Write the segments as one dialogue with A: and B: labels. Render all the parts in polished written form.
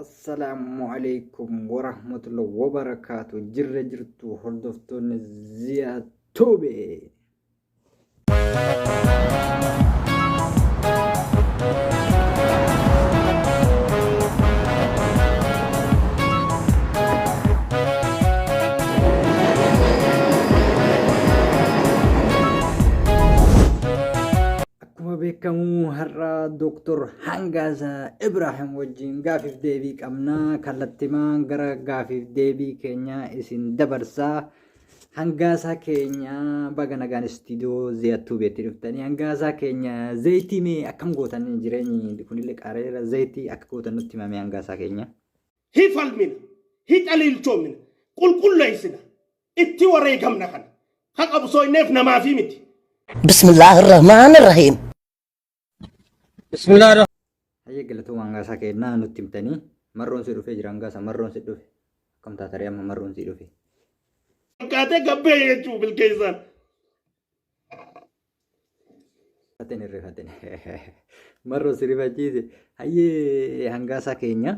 A: Assalaamu alaikum warahmatullahi wabarakaatu. Jirra jirtu hordoftoonni Ziyaa Tube. Akkuma beekamu har'a Dooktor Hangaasaa Ibraahim wajjin gaafiif deebii qabna. Kallattimaan gara gaafiif deebii keenyaa isin dabarsaa. Hangaasaa keenya baga nagaan istiidiyoo Ziyaa Tuubeetti dhuftanii hangaasaa keenya zayitii mee akkam gootan jireenyi kunillee qaareera zayitii akka gootan nutti himame hangaasaa keenya.
B: Hi falmina, hi xaliilchoomina, qulqulleessina, itti wareegamna kana. Ka qabsooyneef namaafii miti.
C: Bismillaahi Rahmaani Rahiim.
D: Bismillah.
A: Hayyee galatooma hangaasaa keenyaa nutti himtanii marroon si dhufee jira hangaasa marroon si dhufe akkam taataree amma marroon si dhufe.
B: Fakkaatee gabbee jechuu bilkeessaan.
A: Rifatin hin rifatin. Marroo si rifachiise. Hayyee hangaasaa keenya.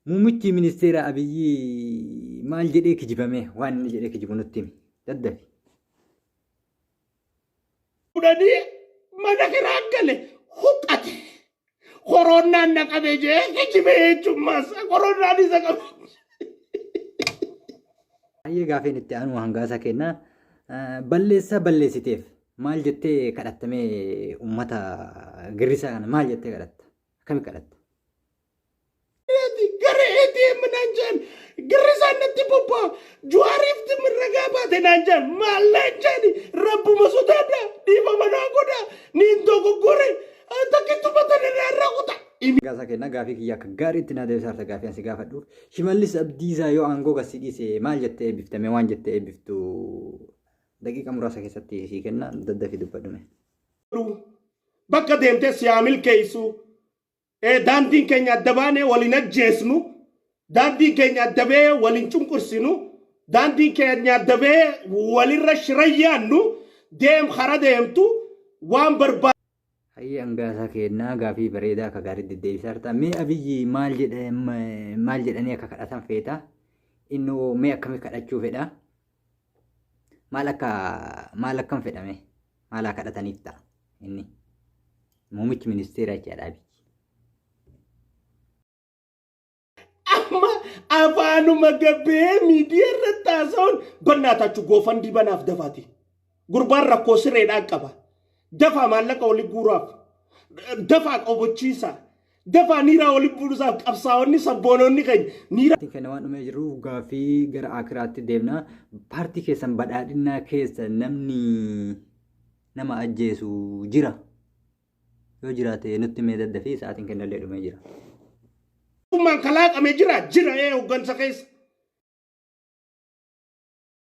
A: Muummichi ministeera Abiyyi maal jedhee kijibame waan inni jedhee kijibu nutti himi. Daddafi.
B: Fudhanii mana kiraa gale huqqate. Koronaan na qabe jee kijibee jechuun maas koronaan isa qabe.
A: Hayyee gaafeen itti aanu hangaasaa keenya. Balleessaa balleessiteef maal jettee kadhattamee uummata girrisaa kana maal jettee kadhatta? Akkami kadhatta?
B: Gara ATM naan jaan girrisaan natti bobbaa Juwaariif ragaa baate naan jaan maal naan jaani rabbuma sodaadha dhiifama naa godha niin dogoggore takkittuma tana naarraa kuta.
A: Hangaasaa keenya gaafii kiyya akka gaariitti naa deebisaa jirta gaafii ani si gaafadhuuf. Shimallis Abdiisaa yoo aangoo gad si dhiise maal jettee eebbifta mee waan jettee eebbiftu daqiiqa muraasa keessatti sii kenna daddafii dubbadhu mee.
B: Bakka deemtee si haa milkeessu. Daandiin keenya adda baanee wal hin ajjeesnu. Daandiin keenya adda ba'ee wal hin cunqursinu. Daandiin keenya adda ba'ee walirra shira yaannu. Deem kara deemtu waan barbaadu.
A: Hayyee hangaasaa keennaa gaafii bareedaa akka gaariitti deddeebisaa jirta. Mee Abiyyi maal jedhe maal jedhanii akka kadhatan feeta? Innoo mee akkami kadhachuu fedha? Maal akka maal akkam fedhame? Maal haa kadhataniif ta'a inni? Muummichi ministeera jechaadha Abiyyi.
B: Amma afaanuma gabbee miidiyaa irratti haasa'uun bannaatachu goofandii banaaf dafaati. Gurbaan rakkoo sireedhaan qaba. Dafaa maallaqa wali guuraaf. Dafaa qobochiisa. Dafaa niiraa wali buusaaf qabsaa'onni sabboononni keenya niiraa.
A: Paartiin keenya waan dhumee jiruuf gaaffii gara akiraatti deemna. Paartii keessan badhaadhinnaa keessa namni nama ajjeesu jira. Yoo jiraate nutti mee daddafii sa'aatiin kennallee dhumee jira.
B: Mootummaan kalaaqame jira jira ee hoggansa keessa.